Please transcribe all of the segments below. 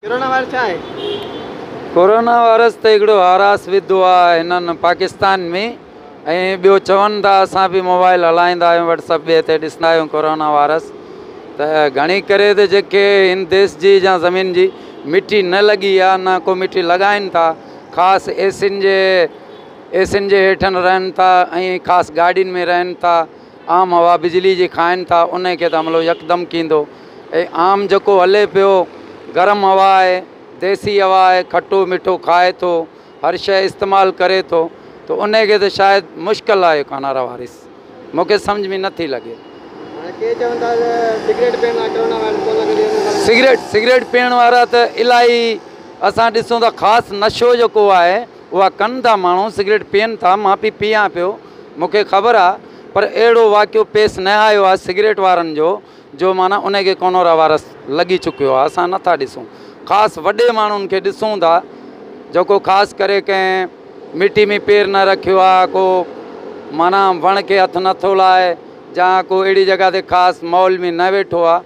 Corona virus ڇا آهي؟ Corona virus ته هڪڙو هراس وڌو آهي هنن پاڪستان ۾ ۽ ٻيو چون ٿا اسان به موبائل هلائيندا آهيون واٽس اپ ٻئي تي ڏسندا آهيون ڪورونا وائرس ته گهڻي ڪري ته جيڪي هن ديس جي يا زمين جي مٽي نه لڳي آهي نه ڪو مٽي لڳائين ٿا خاص ايسين جي ايسين جي هيٺن رهن ٿا ۽ خاص گاڏين ۾ رهن ٿا عام هوا بجلي جي کائن ٿا ان کي ته حملو يڪدم ڪيندو ۽ عام جيڪو هلي پيو گرم هوا آهي ديسي هوا آهي کٽو مٺو کائي ٿو هر شيء استعمال ڪري ٿو ته ان کي ته شايد مشڪل آهي ڪانارا وارث مون کي سمجهه ۾ نٿي لڳي. هاڻي ڪي چون ٿا ته سگريٽ پيئڻ سان ڪرونا وائرس ڪونه لڳندي ان لاء. سگريٽ سگريٽ پيئڻ وارا ته الاهي اسان ڏسون ٿا خاص نشو جيڪو آهي اها ڪن ٿا ماڻهو سگريٽ پيئن ٿا مان به پيئان پيو مون کي خبر آ پر اهڙو واقعو پيس نه آيو آ سگريٽ وارن جو جو معنيٰ ان کي ڪونورا وائرس لڳي چڪيو آ اسان نٿا ڏسون خاص وڏي ماڻهن کي ڏسون ٿا جيڪو خاص ڪري ڪنهن مٽي ۾ پير نه رکيو آ ڪو معنيٰ وڻ کي هٿ نٿو لائي جا ڪو اهڙي جڳهه تي خاص ماحول ۾ نه ويٺو آ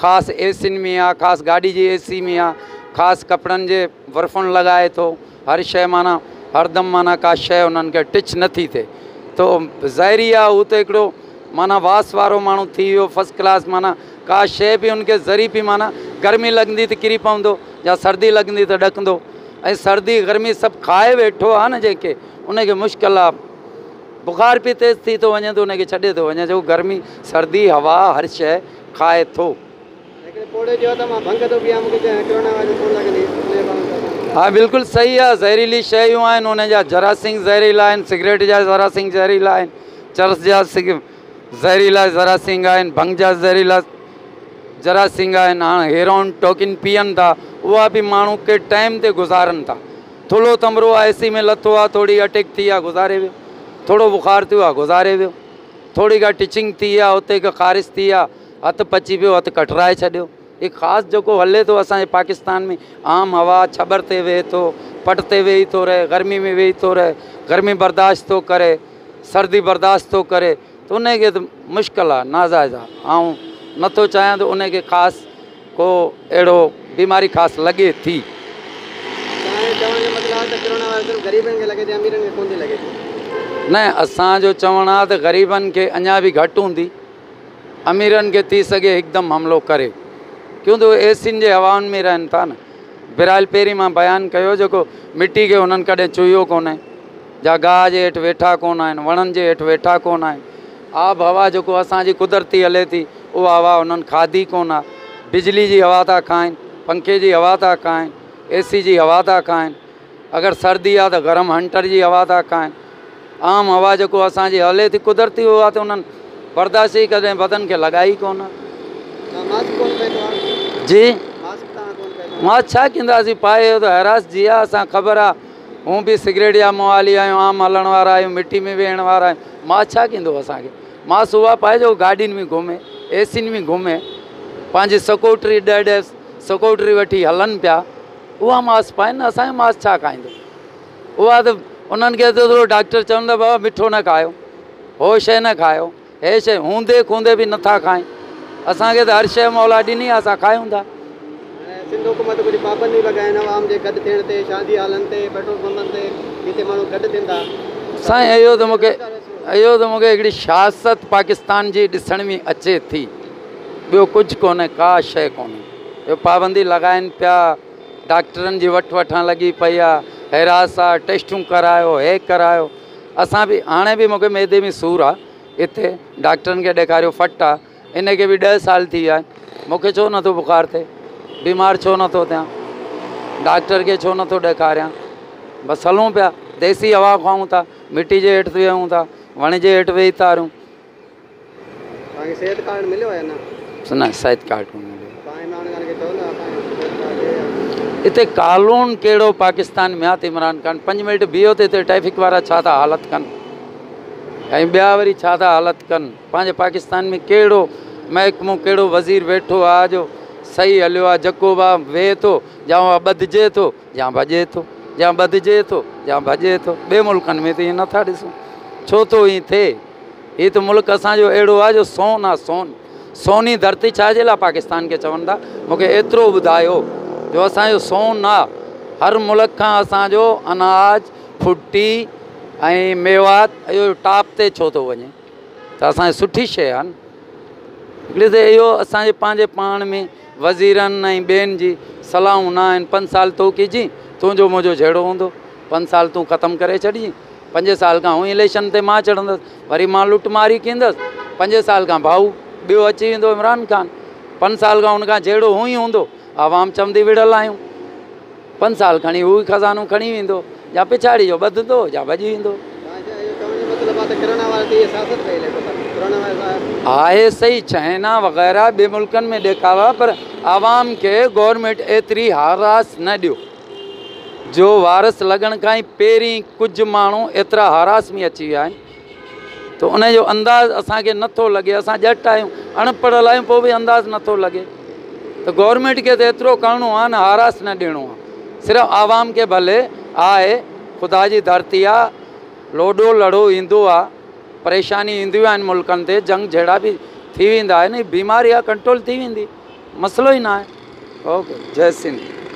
خاص اي سين ۾ آ خاص گاڏي جي اي سي ۾ آ خاص ڪپڙن جي برفن لڳائي ٿو هر شيء معنيٰ هردم معنيٰ ڪا شيء انهن کي ٽچ نه ٿي ٿئي ته ظاهري آهي هو ته هڪڙو معنيٰ واس وارو ماڻهو ٿي ويو فرسٽ ڪلاس معنيٰ ڪا شيء به ان کي ذري به معنيٰ گرمي لڳندي ته ڪري پوندو يا سردي لڳندي ته ڏڪندو ۽ سردي گرمي سڀ کائي ويٺو آهي نه جنهن کي ان کي مشڪل آهي بخار به تيز ٿي ٿو وڃي ته ان کي ڇڏي ٿو وڃي جو گرمي سردي هوا هر شيء کائي ٿو. هڪڙي پوڙهي چيو ته مان ڀنگ ٿو پيئان مون کي ڪرونا وائرس ڪونه لڳندي ان جي باري ۾ ڇا چوندو. ها بلڪل صحيح آ زهريلي شيون آهن ان جا جراثيم زهريلا آهن سگريٽ جا جراثيم زهريلا آهن چرس جا زهريلا جراثيم آهن ڀنگ جا زهريلا جراثيم آهن هاڻ هيروئن ٽوڪين پيئن ٿا اها به ماڻهو ڪي ٽائيم تي گذارن ٿا ٿلهو تمرو آ اي سي ۾ لٿو آ ٿوري اٽيڪ ٿي آ گذاري ويو ٿورو بخار ٿيو آ گذاري ويو ٿوري ڪا ٽچنگ ٿي آ اتي ڪا خارش ٿي آ هٿ پچي پيو هٿ ڪٽرائي ڇڏيو. هي خاص جيڪو هلي ٿو اسان جي پاڪستان ۾ عام هوا ڇٻر تي ويهي ٿو پٽ تي ويهي ٿو رهي گرمي ۾ ويهي ٿو رهي گرمي برداشت ٿو ڪري سردي برداشت ٿو ڪري ته ان کي ته مشڪل آ ناجائز آ آئون نٿو چاهيان ته ان کي خاص ڪو اهڙو بيماري خاص لڳي ٿي. توهان جو چوڻ جو مطلب آهي ته ڪرونا وائرس صرف غريبن کي لڳي ٿي اميرن کي ڪونه ٿي لڳي ٿي. نه اسان جو چوڻ آ ته غريبن کي اڃا به گهٽ هوندي. اميرن کي ٿي سگهي هڪدم حملو ڪري ڪيون ته اهي اي سين جي هوائن ۾ رهن ٿا نه بهرحال پهرين مان بيان ڪيو جيڪو مٽي کي هنن ڪڏهن چوهيو ڪونهي جا گاهه جي هيٺ ويٺا ڪونه آهن وڻن جي هيٺ ويٺا ڪونه آهن آب هوا جيڪو اسان جي قدرتي هلي ٿي اها هوا هنن کاڌي ڪونه آهي بجلي جي هوا ٿا کائن پنکي جي هوا ٿا کائن اي سي جي هوا ٿا کائن اگر سردي آ ته گرم هنٽر جي هوا ٿا کائن. عام هوا جيڪو اسان جي هلي ٿي قدرتي اها ته انهن برداشت ئي ڪڏهن بدن کي لڳائي ئي ڪونه. توهان ماسڪ ڪونه پاتو آ؟ جي. ماسڪ توهان ڪونه پاتو آ؟ ماسڪ ڇا ڪنداسين پائي اهو ته هراس جي آ اسان خبر آ هون به سگريٽ جا موالي آهيون عام هلڻ وارا آهيون مٽي ۾ ويهڻ وارا آهيون ماسڪ ڇا ڪندو اسان کي ماسڪ اها پائي جو گاڏين ۾ گهمي اي سين ۾ گهمي پنهنجي سڪوٽري ڏهه ڏهه سڪوٽري وٺي هلن پيا. اها ماس پائن نه اسان جو ماس ڇا کائيندو اها ته انهن کي ته ٿورو ڊاڪٽر چوندو بابا مٺو نه کايو هو شيء نه کايو هي شيء هوندي کوندي به نٿا کائين اسان کي ته هر شيء مولا ڏني آهي اسان کايون ٿا. سنڌ حڪومت ڪجهه پابندي لڳائين عوام جي گڏ ٿيڻ تي شادي هالن تي پيٽرول پمپن تي جتي ماڻهو گڏ ٿين ٿا. سائين اهو ته مونکي اهو ته مونکي هڪڙي شاست پاڪستان جي ڏسڻ ۾ اچي ٿي ٻيو ڪجهه ڪونهي ڪا شيء ڪونهي. اهو پابندي لڳائين پيا ڊاڪٽرن جي وٺ وٺان لڳي پئي آ هراس آ ٽيسٽون ڪرايو هي ڪرايو اسان به هاڻي به مونکي معدي ۾ سور آ اتي ڊاڪٽرن کي ڏيکاريو ڦٽ آ ان کي به ڏهه سال ٿي ويا آهن مونکي ڇو نٿو بخار ٿئي بيمار ڇو نٿو ٿيان ڊاڪٽر کي ڇو نٿو ڏيکاريان بس هلون پيا ديسي هوا کائون ٿا مٽي جي هيٺ ويهون ٿا وڻ جي هيٺ ويهي ٿا رهون. توهان کي صحت ڪارڊ مليو آهي يا نه؟ نه صحت ڪارڊ ڪونه مليو. توهان عمران خان کي چئو نه اسان کي صحت ڪارڊ ڏي يا. اتي قانون ڪهڙو پاڪستان ۾ آ ته عمران خان پنج منٽ بيهو ته اتي ٽريفڪ وارا ڇا ٿا حالت ڪن ۽ ٻيا وري ڇا ٿا حالت ڪن پنهنجي پاڪستان ۾ ڪهڙو محڪمو ڪهڙو وزير ويٺو آ جو صحيح هليو آ جيڪو به آ ويهي ٿو يا اها ٻڌجي ٿو يا ڀڄي ٿو يا ٻڌجي ٿو يا ڀڄي ٿو ٻئي ملڪن ۾ ته ائين نٿا ڏسون ڇو ٿو ائين ٿئي. هي ته ملڪ اسان جو اهڙو آهي جو سون آهي سون. سوني ڌرتي ڇا جي لاء پاڪستان کي چون ٿا؟ مون کي ايترو ٻڌايو. جو اسان جو سون آ. هر ملڪ کان اسان جو اناج، ڦٽي ۽ ميوات اهو ٽاپ تي ڇو ٿو وڃي؟ ته اسان جي سٺي شيء آ نه. هڪڙي ته اهو اسان جي پنهنجي پاڻ ۾ وزيرن ۽ ٻين جي صلاحون نه آهن. 5 سال تو ڪجين، تنهنجو منهنجو جهيڙو هوندو، 5 سال تون ختم ڪري ڇڏجين، 5 سال کان هون اليڪشن تي مان چڙهندس، وري مان لٽ ماري ڪيندس، 5 سال کان ڀائو ٻيو اچي ويندو عمران خان، 5 سال کان ان کان جهيڙو هون ئي هوندو، عوام چوندي وڙهيل آهيون، 5 سال کڻي هو ئي خزانو کڻي ويندو، يا پڇاڙي جو ٻڌندو يا ڀڄي ويندو. آهي صحيح چائنا وغيره ٻي ملڪن ۾ ڏيکاريو پر عوام کي گورنمينٽ ايتري هراس نه ڏيو جو وائرس لڳڻ کان ئي پهرين ڪجهه ماڻهو ايترا هراس ۾ اچي ويا آهن ته ان جو انداز اسان کي نٿو لڳي. اسان ڄٽ آهيون، اڻ پڙهيل آهيون، پوء به انداز نٿو لڳي ته گورنمينٽ کي ته ايترو ڪرڻو آهي نه، هراس نه ڏيڻو آهي صرف عوام کي. ڀلي آهي خدا جي ڌرتي آ، لوڏو لڙو ايندو آ، پريشاني اينديون آهن ملڪن تي، جنگ جهيڙا به ٿي ويندا آهن، هي بيماري آ، ڪنٽرول ٿي ويندي، مسئلو ئي نه آهي. اوڪي، جئي سنڌ.